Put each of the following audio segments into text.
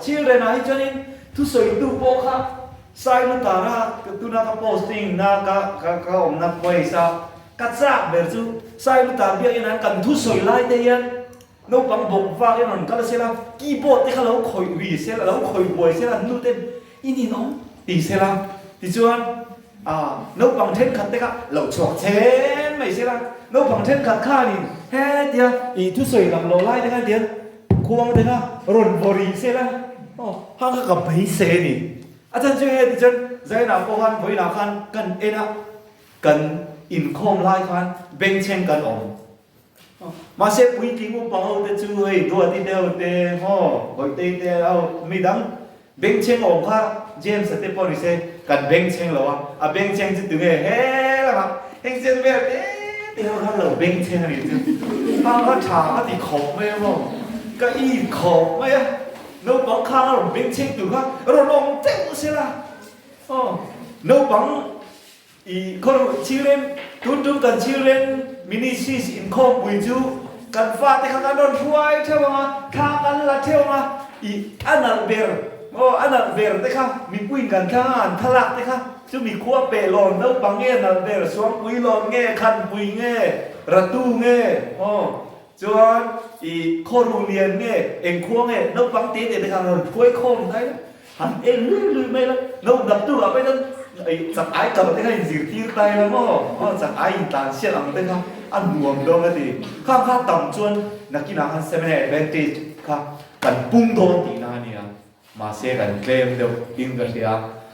Children ah hi chuanin thusawitu pawh kha Sailutara tuna ka posting na ka ka ka awmna place a ka chak ber chu Sailutar biakin an kan thusawi lai te hian naupang bawk vak in rawn kal sela keyboard te kha lo khawih ri sela lo khawih buai sela an nu ten i ninawm ti sela tichuan A, naupang thenkhat te kha lo chhuak chhen mai sela, naupang thenkhat khanin hetia ih thusawi lam lo lai te khan tian khuang te kha rawn vaw rih sela, aw hang kha ka beisei a ni. A chhan chu heti chuan Zainah pawh khan vawiinah khan kan en a, kan inkhawm lai khan bengchheng kan awm. Mahse puitling upa ho te chu hei Duati te ho te maw Bawihtei te ho midang bengchheng awm kha James-a te pawh ni se kan bengchheng lo a, a bengchheng chu tunge he lamah heng chen vel te te ho khan lo bengchheng a nih chu hang kha tha ka ti khawp mai a maw ka in khawp mai a naupang khang a rawn bengchheng tur kha rawn awm teuh sela aw naupang I khaw children, tun tum kan children ministries inkhawmpui chu kan fate kha kan rawn hruai theuh ang a, thla kan la theuh ang a, i a nalh ber aw a nalh ber te kha mipuiin kan thlang a, an thlalak te kha chumi khua peh lawn naupang nge nalh ber, Suangpui lawn nge, Khanpui nge, Ratu nge aw chuan i khaw ruhlian nge, engkhua nge naupang te te te kha an rawn hruai khawm hnai la. Han en lui lui mai la, no dap tu ah pawh hian chak ai kal te kha in zirtir ta ila maw, aw chak ai in tlan sial ang te kha a nuam dawn a ti. Khang kha tam chuan nakinah khan seminary advantage kha kan pung dawn tihna a nia, mahse kan tlem deuh in ka hria.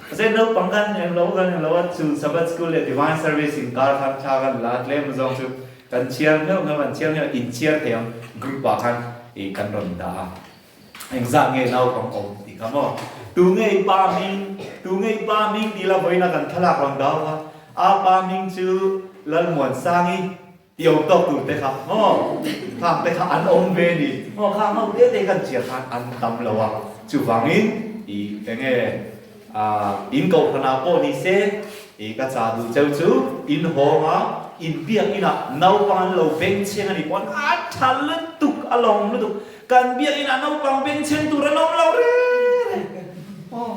Mahse naupang khan englo kan englo a chu Sabbath school leh divine service inkar khan thla kan la a, tlem zawng chu kan chhiar ngheuh ngheuh an chhiar ngheuh inchhiar thei ang group ah khan ih kan rawn dah a. Engzah nge naupang awm tih kha maw? Tu nge i pa hming? Tu nge i pa hming tih la vawiin a kan thlalak rawn dau kha. A pa hming chu Lalmuansangi tih awm tawk tur te kha maw? Khang te kha an awm ve ni maw? Khang ho te te kan chiah khan an tam lo a. Chuvangin i enge in kohhranah pawh ni se i ka chah duh cheu chu in hawng a, in biakinah naupang an lo bengchheng a nih pawn a tha lutuk, a lawm lutuk. Kan biakinah naupang bengchheng tur an awm lo reng reng. Aw.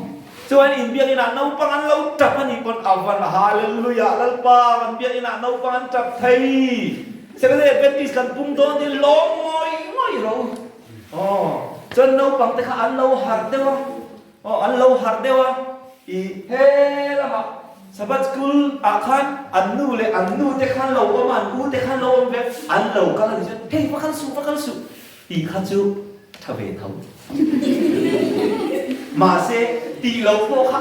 Chuan in biakinah naupang an lo tap a nih pawn a van Hallelujah Lalpa kan biakinah naupang an tap thei. Seventh Day Adventist kan pum dawn tin lawm ngawih ngawih ro. Aw. Chuan naupang te kha an lo harh deuh a. Aw an lo harh deuh a. I he lamah Sabbath school ah khan an nu leh an nu te khan lo awm a, an u te khan lo awm ve, an lo kal a ni chuan hei va kal suh, va kal suh tih kha chu tha ve tho. Mahse tih lo pawh kha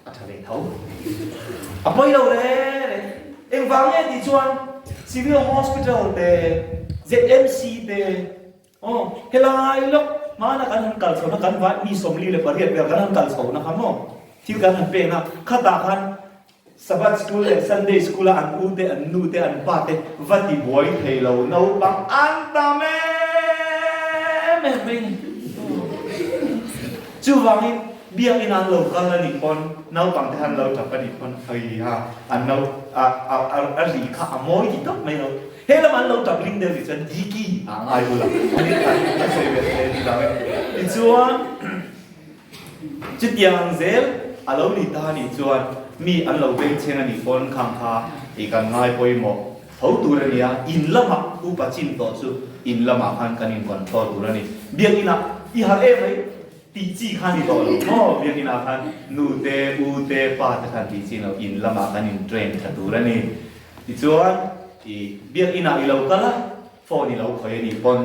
a tha ve tho. A pawi lo re re. Engvang nge tih chuan Civil Hospital te, ZMC te, Aw, helai lawk hmana kan han kal chhohna kan vai mi 48 vel kan han kal chhohna kha maw thil kan han pek a, khatah khan Sabbath school leh Sunday school a an u te, an nu te, an pa te va ti buai thei lo naupang an tam em em mai ni. Chuvangin biakin an lo kal a nih pawn naupang te han lo tap a nih pawn hei ha an lo a a a ri kha a mawi ti tawp mai lo. He lam an lo tap ling deuh nih chuan Diki a ngai bula an sawi ve hle ni vang e. Tichuan chutiang zel a lo ni ta nih chuan mi an lo bengchheng a nih pawn khang kha i kan ngai pawimawh tho tur a nia. In lamah upa chin tawh chu in lamah khan kan in control tur a ni. Biakinah i harh em mai tih chi kha ni tawh lo maw? Biakinah khan nu te, u te, pa te khan tih chi lo in lamah kan in train tha tur a ni. Tichuan, i biakinah i lo kal a, phone i lo khawih a nih pawn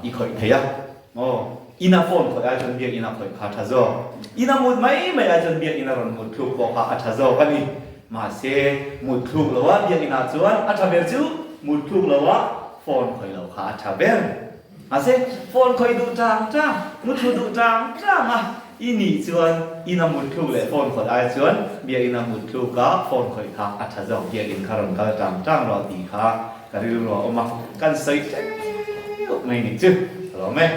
i khawih thei a, maw? Ina phone khawih ai chuan biakina khawih kha a tha zawk. Ina mut mai mai ai chuan biakina rawn mut thluk pawh kha a tha zawk a ni. Mahse, mut thluk lo a biakinah chuan a tha ber chu mut thluk lo a phone khawih lo kha a tha ber. Mahse, phone khawih duh tang tang, mutthlu duh tang tang a, i nih chuan ina mutthluk leh phone khawih ai chuan biakina mutthluk a phone khawih kha a tha zawk, biakin kha rawn kal tang tang rawh tih kha ka rilru a awm a, kan sawi teuh mai nih chu ka lawm e.